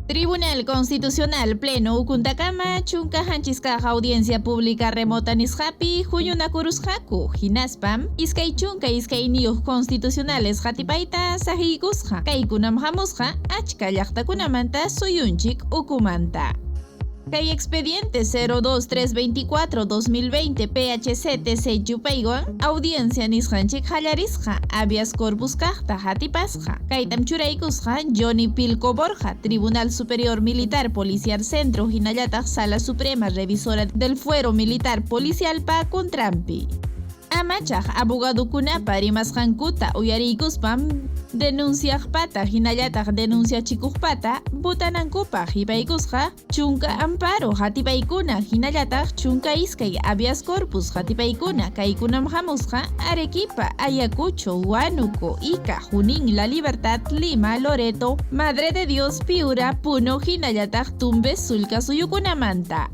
Tribunal Constitucional Pleno ukuntakama 17 kaq audiencia pública remota nisqapi huñunakurusqaku, hinaspam 22 constitucionales qatipayta saqiykusqa, kaykunam hamusqa achka llaqtakunamanta suyunchik ukumanta. Kay expediente 02324-2020 PHCTC yupaywan audiencia nisqanchik qallarisqa habeas corpus kaqta qatipasqa. Kaytam churaykusqa Johnny Pilco Borja, Tribunal Superior Militar Policial Centro hinallataq Sala Suprema Revisora del Fuero Militar Policialpa kuntranpi. Amachaq abogadokunapa rimasqankuta uyariykuspam denunciaqpata hinallataq denunciachikuqpata votanankupaq hipaykusqa 10 amparo qatipaykuna hinallataq 12 habeas corpus qatipaykuna, kaykunam hamusqa Arequipa, Ayacucho, Huánuco, Ica, Junín, La Libertad, Lima, Loreto, Madre de Dios, Piura, Puno hinallataq Tumbes sullka suyukunamanta.